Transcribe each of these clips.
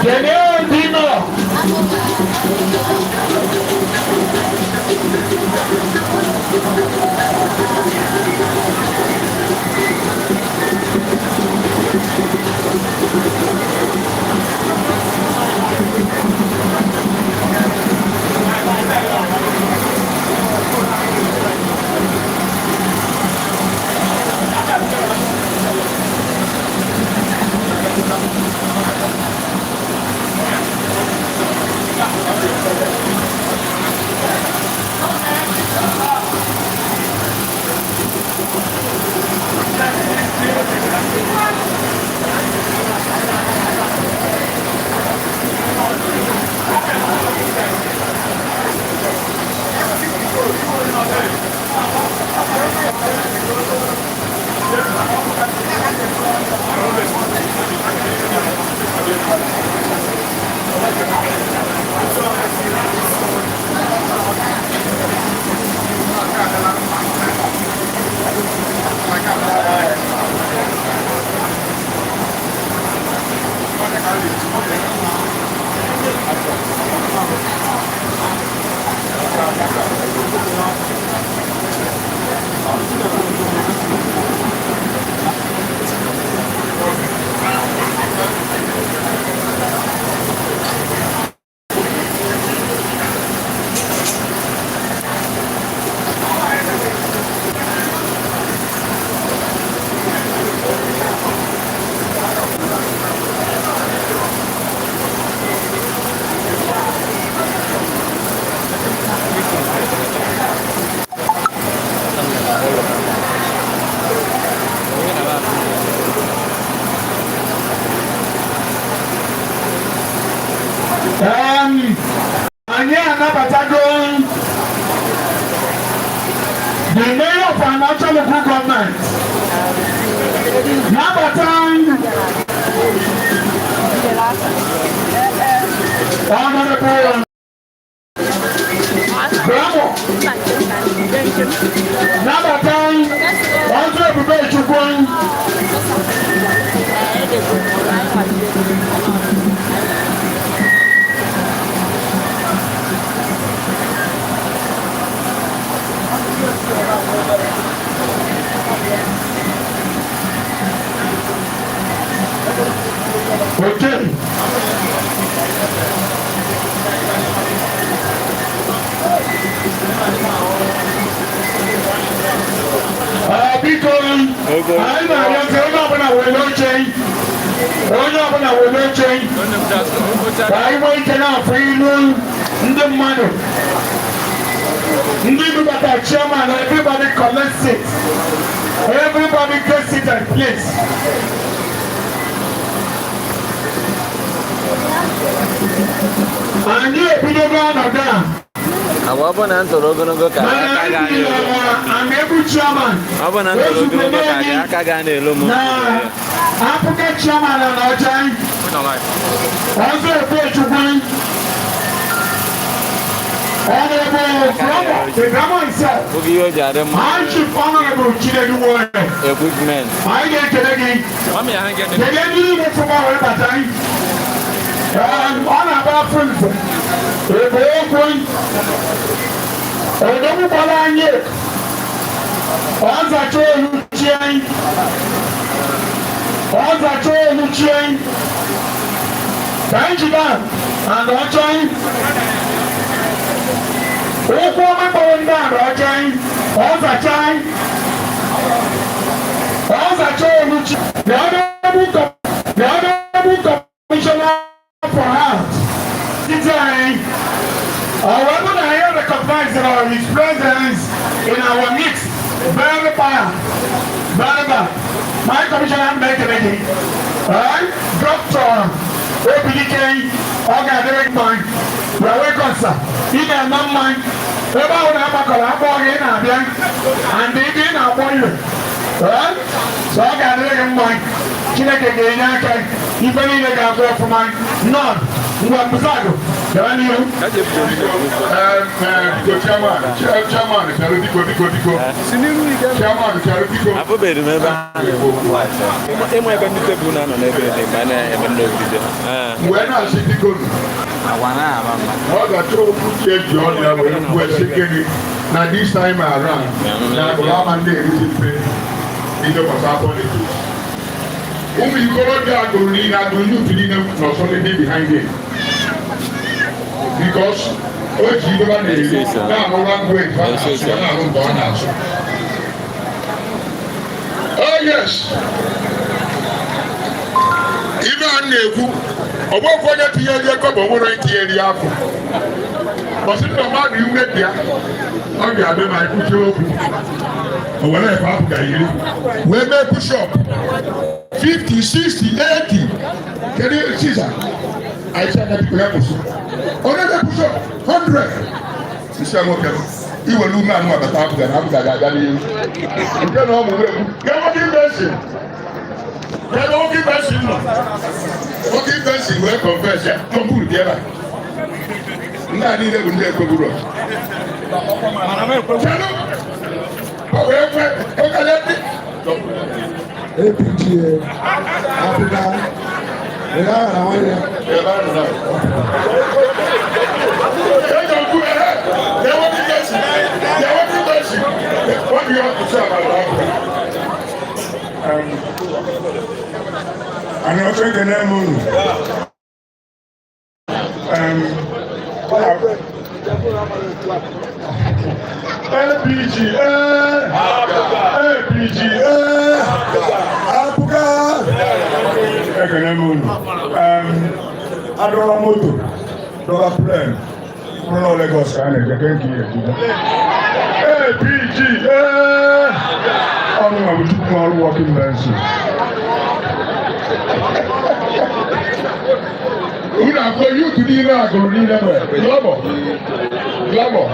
Kelee ndị nọ. Anyị anabatago the mayor of Anaocha Local Government, nabata Honorable Bravo, nabata Ọzọ Ebube Chukwu. Okay. Biko, anyị na-arịọ ka onye ọbụla were oche, onye ọbụla were oche, ka anyị nwee ike na-afụ ilu ndị mmadụ ndị bubata chairman. Everybody collect seat, everybody get seat and place. Anyị ebidogo ọnọdụ a. Agwa ọ bụ na m toro ogologo ka mana aka ga anyị na-elu m. na ebu chairman. Ọ bụ na m toro ogologo ka gị, aka ga na-elu m. Na APGA chairman na ọcha ọzọ Ebechukwu, Honorable Grandma, the grandma himself, Oge ihe o ji adị mma. High Chief Honorable Chinedu Nwoye, Equipment. anyị ga-ekele gị. Kedu ndị niile fụma wee bata anyị? Ọ na-agba afọ mfe, ebe okwu odogbukwala anyị, ọzacha oluchi anyị, ọzacha oluchi anyị, ka anyị jide and ọcha anyị ụkwụ ọma kpọrọ ndị a na ọcha anyị, ọzacha anyị, ọzacha oluchi. The honorable commissioner for health títí anyị ọ̀rọ̀ ẹ̀bùn náà yẹ recognize his presence in our midst. Very bad, very bad. My commissioner, mmekere gị. Alright, Dr. Obidike, ọ ga-adịrị gị mma. You are welcome, sir. Ị na-eme mma ebe ahụ na-agbakọrọ akpọ gị, ị na-abịa and ị na-akpọ ire. Alright? So ọ ga-adịrị gị mma. Chineke ga-enye aka, ife niile ga-agụ ọfụma. Nọn ngwa mbụzagụ. Gaa n'ihu. Biko, chairman, chairman, chere, biko, biko, biko. Chairman, chere, biko. Afụbeghị m ebe a na-ekwu okwu. Ịma ebe ndị tebụl na-anọ n'ebe dị mgbe a na-eme ndị ogige. Wee na-asị, biko nụ, Agwa na-ama mma. ọ ga-achọ okwu chi eji ọnụ ya wee kwuo sị gịnị na this time around na agụrụ ama ndị erizi mpe ihe gbasara politics. Ụmụ ikorobịa Agụrụ niile, Agụrụ youth niile nọ solidly behind him because o ji ibe ha na-eri na-anụ language ha na-asụ, na-anụ mgbe ọ na-asụ. Oh yes, ibe a na-ekwu, ọgbọkwa onye tinyere ego bụ onwere onye tinyere ya afọ bọsị ndị mmadụ iwe dị ya, ọ ga-abịa ma ekwuchi okwu, o were efe apụ ga-iri wee mee push-up 50, 60, 80. Kedu Caesar anyị aka, biko, ya kwụsị. Ọ na-eme push-up 100 isi nwoke m iwere ume anụ abata apụga na apụga ga-aga n'ihu nke na ọ mụrụ egwu. Nwoke ibe si, kedu nwoke ibe si nọ? Nwoke ibe si wee confess ya kọmpuru dị ebe a. Ndị a niile bụ ndị ekwegburu. Kedu ọ wee kwe ụka ya dị? APGA, Africa, ị gaghị na nwanne. Ebe a nọ na Ejo ku ẹ ẹ nwoke ibe si ya, nwoke ibe si. What do you have to say about Africa? Anyị ọchọ ekene m unu. APGA, APGA, APGA, ekene m unu. Adọrọ moto, dọla plane, bụrụ na Lagos ka a na-eje ke nke ihe ejide. APGA, ọnụ ma bụ Chukwu ọrụ working Benson. Unu akpọ youth niile Agụrụ niile nwere glamour, glamour.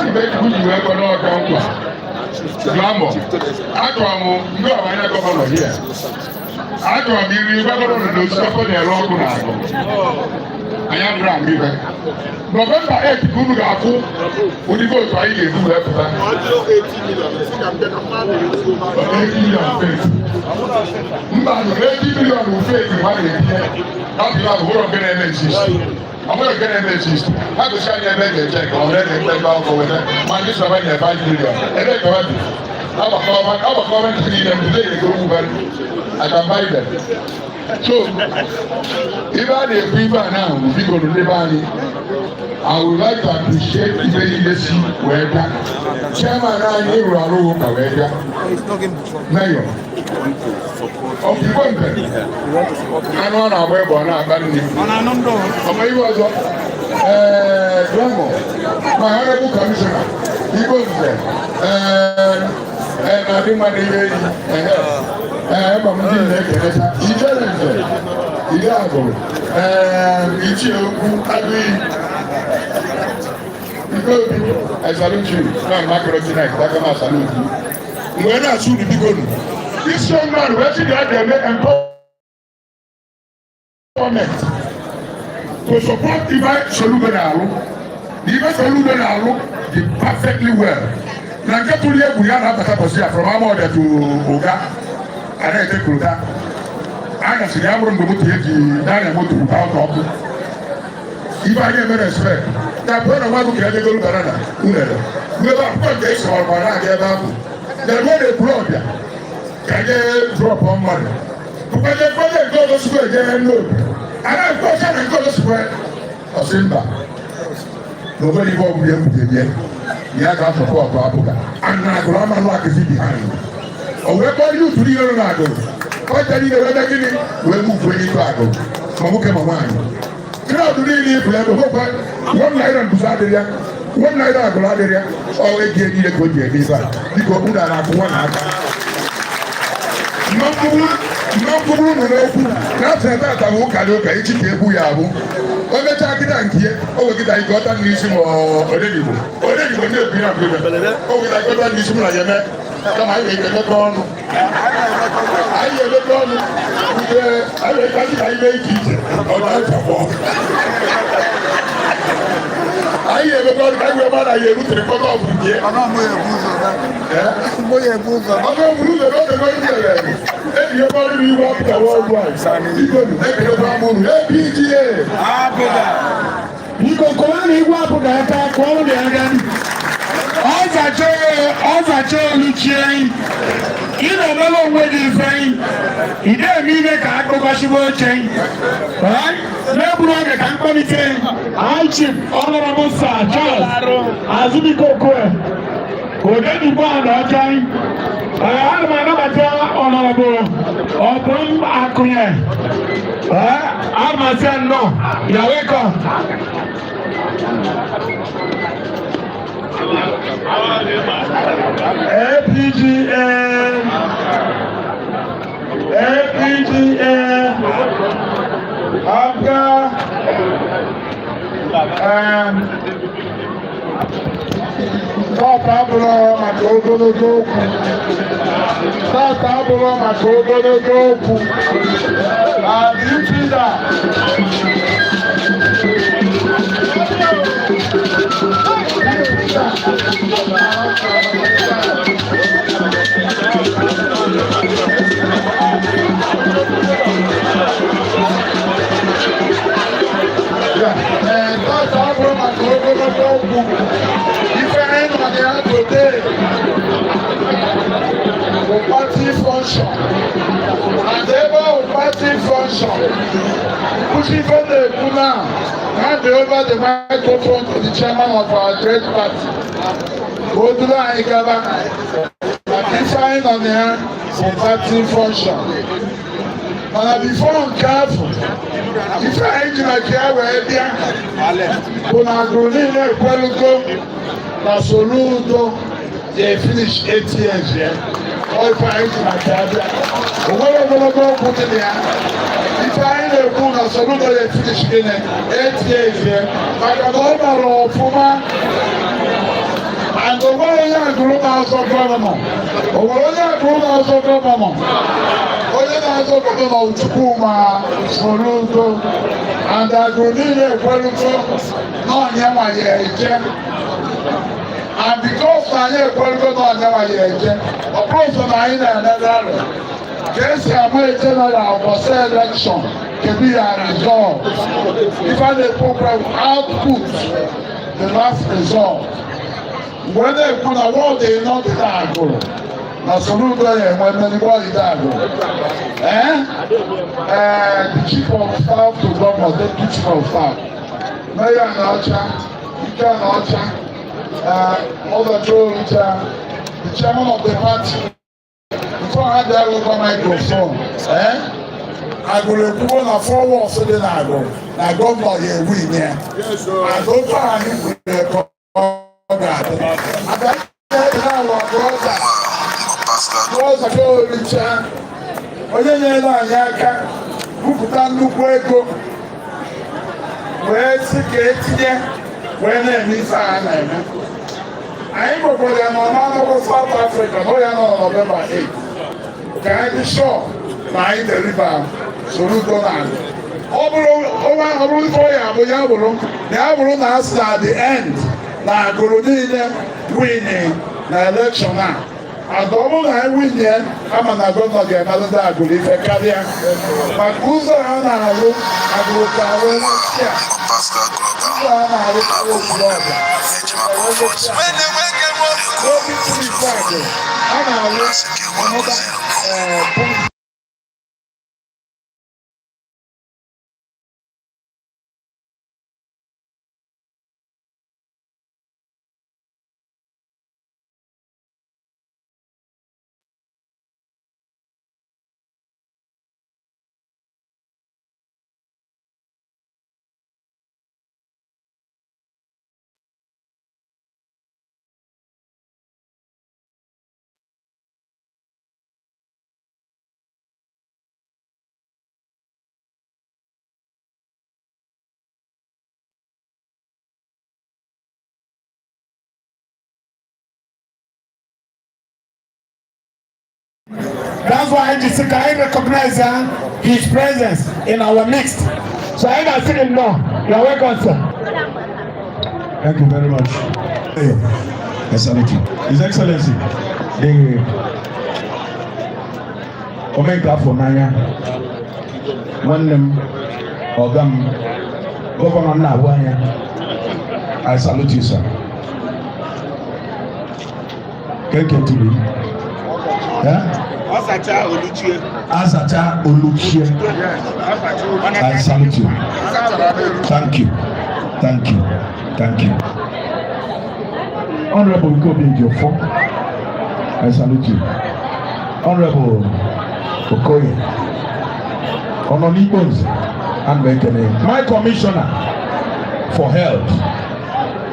Ibe Chukwu ji wee kọ n'ọka nkwa glamour. Achọrọ m ndị ọbanya governor here. Achọrọ m iri governor na osikapa na-ere ọkụ na Agụrụ. Anyị adịrọ ama ibe. November 8 ka unu ga-akwụ ụdị vote anyị ga-ebu wee pụta. 80 million fake. Mba, 80 million bụ fake. Ha na-etinye ọbịa bụrụ nke na-eme exist. Ọ bụrụ nke na-eme exist, ha gosi anyị ebe ga-eche ka ọ na-ekpe ebe akwụkwọ weta ma ndị sọrọ nye 5 million ebe ka ọ dị agbakọ ntị niile mbute ga-ego ugwu. I can buy them. So ibe a na-ekwu ibe a na-ahụ, biko, ndị be anyị, I would like to appreciate ibe niile si wee bịa. Chairman anyị rụrụ arụ ụka wee bịa, mayor ọkpụkpọ mpe anụ ọ na-agba egbe, ọ na-akpa nri ọma ihe ọzọ. Ee, glamour, my honorable commissioner, Igbo nze, ee ee, na-adị mma na ihe enyi. Ee, ebe m ndị na-ekeleta ijere nze ire Agụrụ, ee, ichie okwu agụiyi Igwe Obi, I salute you. Na mmakọrọ tonight, aka m salute you. Mgbe na-asụ unu, biko nu, this young man wee sị na ya ga-eme empowerment to support ife Soludo na-alụ. Na ife Soludo na-alụ dị perfectly well. Na nke tụrụ egwu ya na-abata bọsị ya from Amawbia to Ụga a na-ete kụrụta anyasịrị ya bụrụ mgbe moto eji na-anya moto without ọkụ. Ife anyị eme respect na pụọ na nwa ka ejegolu banana unere ebe akwụkwọ nke esi ọrụ ma na-aga ebe ahụ na ebe ọ na-ekwuru ọbịa ka nye drop mmadụ bụkwaje kwenye nke ọzọ sikwa eje n'obi a na-ekwe ọcha na nke ọzọ sikwa ọsị mba na obere ife ọbụla ekwutere ya ga-asupport APGA and na Agụrụ amanụ akịzi behind. O wee kpọọ youth niile nọ n'Agụrụ ọcha niile wee mee gịnị? Wee move into Agụrụ, ma nwoke ma nwaanyị. Crowd niile ifuru ebe hụkwa ₦1 mbuso adịrị ya, ₦1 Agụrụ adịrị ya. Ọ ego niile ka o ji eme ife a. Biko, unu a na-akwụ nwa na aka mma mkpụrụ nọ n'okwu na afọ tata bụ ụka dị ụka echi ka egwu ya abụ. O mechaa kịta nke ya, o wekịta ike ọta n'isi ma Odenigbo, Odenigbo ndị ekwu ya bụ o wekịta ike ọta n'isi mụ na ya eme kama anyị ga-ekekọ ọnụ. Anyị ga-emepe ọnụ mgbe anyị ga-ekasị ka anyị mee iche iche ọ na-achapụ. Anyị ga-emepe ọnụ ka anyị wee mara anyị erutere kọta ọbụ nke. Ọnụ mụ ebu ụzọ bịa. Mụ ya ebu ụzọ bịa. Ọnụ buru ụzọ n'oge n'oge mere. Eji ebe ọrụ iwu apụta worldwide. Biko ekelekwa m unu. APGA. Biko kụọ na igwe apụga aka, kụọ ụlọ aka. Ọzacha ọzacha oluchie, ị na-emere onwe gị ife, ị na-eme ihe ka akpụkọchibe oche na-egburu oge ka mkpalite High Chief Honorable Sir Charles Azubike Okoye Odenigbo Anaọcha. Ee, ana m anabata Honorable Obum Akụnye. Ee, ana m asị ya nnọọ, ya welcome. APGA, APGA, APGA, Tata abụrụ maka ogologo okwu. Tata abụrụ maka ogologo okwu. And Ipida. Ee, tata abụrụ maka ogologo okwu. Ife anyị nọ na ya today bụ party function. And ebe ọ bụ party function, kwụsị ife na-ekwu now, hand over the microphone to the chairman of our great party. Ka o duru anyị gaba. Maka ife anyị nọ na ya bụ party function. Mana before nke afọ, ife anyị ji maka ya wee bịa bụ na agụrụ niile ekwelugo na Soludo dey finish 8 years ya. Ọ ife anyị ji maka ya bịa. O nwere ogologo okwu dị na ya. Ife anyị na-ekwu na Soludo dey finish gịnị? 8 years ya. Maka na ọ nọrọ ọfụma and o nwere onye agụrụ na-azọ governor. O nwere onye agụrụ na-azọ governor. Onye na-azọ governor Chukwuma Soludo, and agụrụ niile ekwelugo na ọnya nwa ya eje. And because na anyị ekwelugo na ọnya nwa ya eje, ọ bụrụ sọ na anyị na-eme rally ka esi ama general ụbọchị election, kedu ya result? Ife a na-ekwu okwu output, the last result. Mgbe na-ekwu na ward ịnọ dị na-agụrụ na Soludo ya enwe mmeri ward agụrụ. Ee ee, the chief of staff to governor, deputy chief of staff, Mayor Anaọcha, Ike Anaọcha, Ọzacha Olucha, the chairman of the party, before ha bịa over microphone, ee, agụrụ ekwugo na four wards dị na agụrụ na governor ya ewin ya, and ofe anyị kwuru ka ọ ga-adị. Abịa na-alụ brother brother Oricha, onye nyere anyị aka bupụta nnukwu ego wee sị ka etinye wee na-eme ife a na-eme. Anyị gwakwara ya na ọ na-anọkwa South Africa na ọ ya nọ na November 8 ka anyị dị sure na anyị deliver Soludo na ọ bụrụ ọ bụrụ ife ọ ya abụ ya bụrụ na ya bụrụ na asị na the end na agụrụ niile win na election a, and ọ bụrụ na anyị win ya, ama na governor ga-emelụta agụrụ ife karịa maka ụzọ ha na-alụ agụrụ ka arụ a ụzọ ha na-alụ obodo ọbịa n'obi pụrụ ife agụrụ a na-alụ another point. That's why I just ka anyị recognize his presence in our midst. So anyị ga-asị gị nnọọ. You are welcome, sir. Thank you very much. Hey, I salute you. His Excellency, the Omenka afọ n'anya, nwanne m, ọga m, governor nna-ahụ anya, I salute you, sir. Keke tuli. Eh? Ọsacha Oluchie. Azacha Oluchie. I salute you. Thank you. Thank you. Thank you. Honorable Nkobi Ejiofor, I salute you. Honorable Okoye, Ononikpo Nze, ana m ekene. My commissioner for health,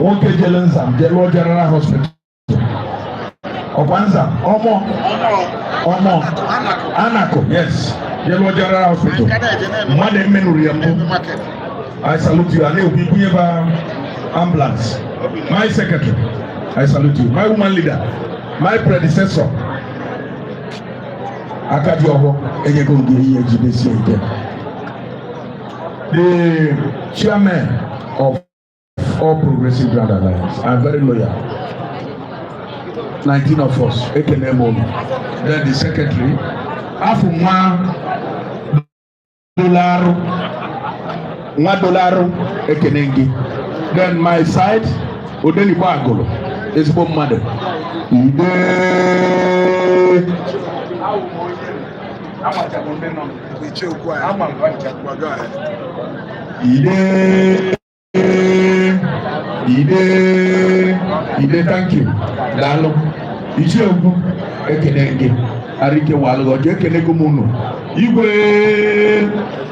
nwoke jele Nzam, jele General Hospital. Ọkwa Nzam, ọmọ, ọmọ, Anako, yes, jele General Hospital. Mmadụ emenụrụ ya mbụ. I salute you. And we ambulance. My secretary, I salute you. My woman leader, my predecessor, Akadi Oho, Enyego Nge Jidesie Ike. The chairman of All Progressive Grand Alliance. I'm very loyal. 19 of us, Ekene Molu. Then the secretary, Afọ nwa dolarụ, nwa dolarụ ekene gị. Then my side, Odenigbo Agụlụ, ezigbo mmadụ. Ide. Ama m go ahead. Ide. Ide. Ide, thank you. Daalụ. Ichie ugwu, ekene gị. Arike walụ ọjọ ekenego m unu. Igwe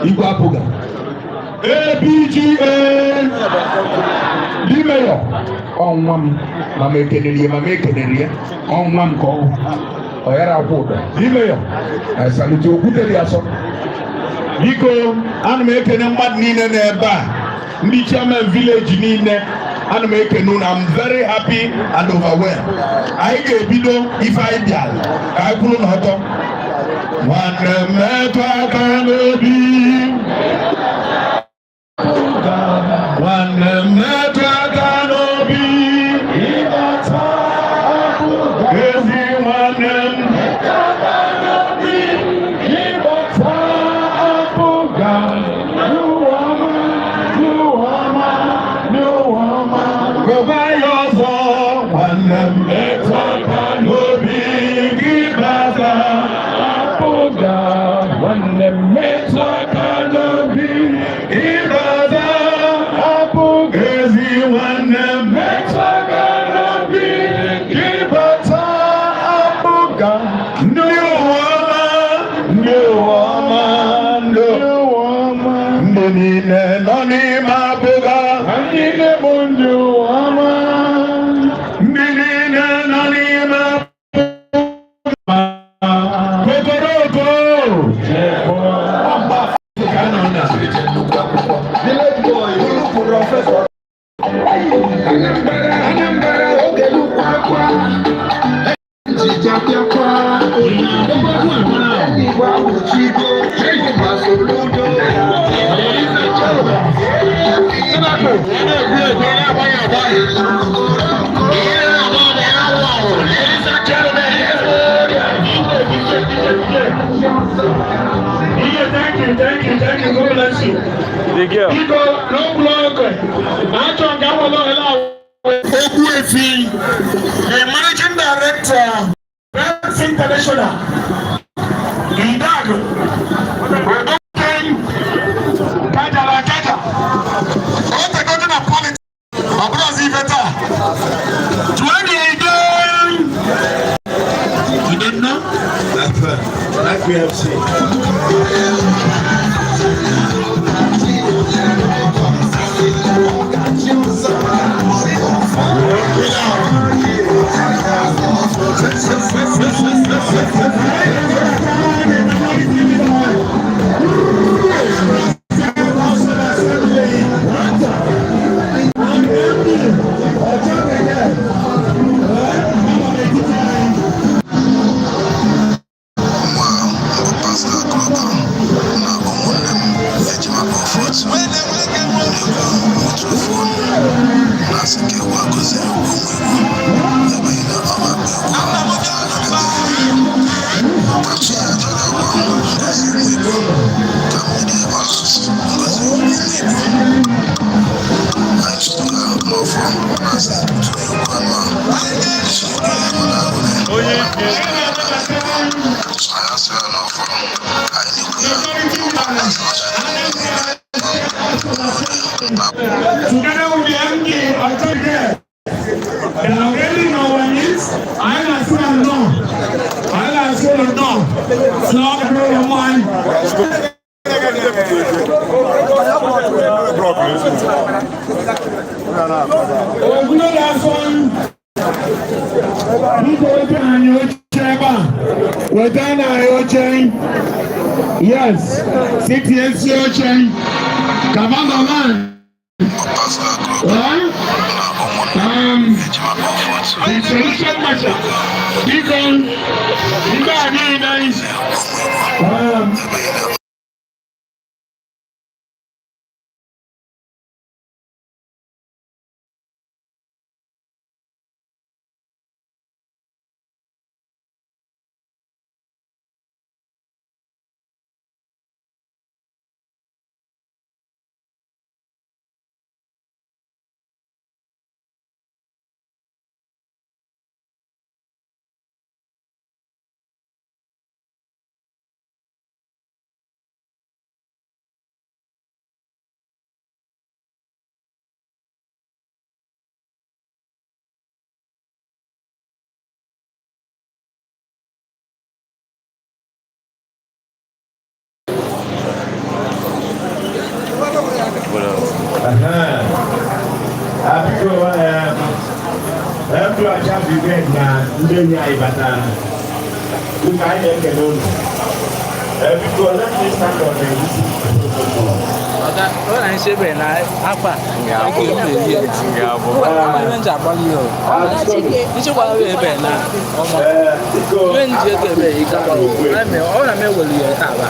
igwe apụga. APGA. The mayor. Ọnwa m ma m ekenere ya ma m ekenere ya ọnwa m ka ọ ọ yara akwụ ụdọ. The mayor. I salute you. Okwute dị asọ. Biko, ana m ekene mmadụ niile n'ebe a, ndị chairman village niile, ana m ekene unu. I'm very happy and overwhelmed. Anyị ga-ebido ife anyị bịara ka anyị kwuru n'ọtọ. Nwanne m, metụ aka n'obi. Nwanne m, metụ aka n'obi. Ezi nwanne m, ịbata apụga n'ụwa n'ụwa n'ụwa. Gụba ya ọzọ, nwanne m, metụ aka n'obi gị bata apụga. Nwanne m, metụ aka n'obi ịbata apụga. Ezi nwanne m, metụ aka n'obi gị bata apụga. Ndị ụwa ọma, ndị ụwa ọma, ndị ụwa ọma, ndị niile nọ n'ime apụga. Ndị niile bụ ndị ụwa ọma, ndị niile nọ n'ime apụga. Kokoroko ka nọ na Village boy, professor. Anambra, Anambra, oge lukwu akwa. Ejije bịakwa. Igwe awụchigo, Chima Soludo. Senator, ladies and gentlemen. Yeah, thank you, thank you, thank you. God bless you. The girl. Biko, n'okpuru ọkụ, na-achọ nke awọlọ ọhịa. Ogbuefi, the managing director, Banks International, Idago, Odoken, Kajala Kaja, o tego dị na politics, ọ bụrụ ọzọ ife taa. Tụọ gị ide. Ide nnọọ. Like we have seen. Together with the MD, I told you, they are already in our midst. I am still no. I am still no. So I don't mind. Ogun lásán biko weta anyị oche ebe a, weta na anyị oche. Yes, sitie si oche kaba. The solution measure biko ndị a niile. Biko, Ndụ Aja Brigade na ndị enyi anyị batara. Biko, anyị na-ekele unu. Biko, let me stand on the existing protocol. Ọ̀gá, ọ na nṣe bẹ̀rẹ̀ na akpa nke m na-eri ya. Ama ihe nji agbalị ya o. Nchekwa ya ebe na ọmọ. Biko, Ihe nji ego ebe ya ịga ọ na m eweli ya taa ba.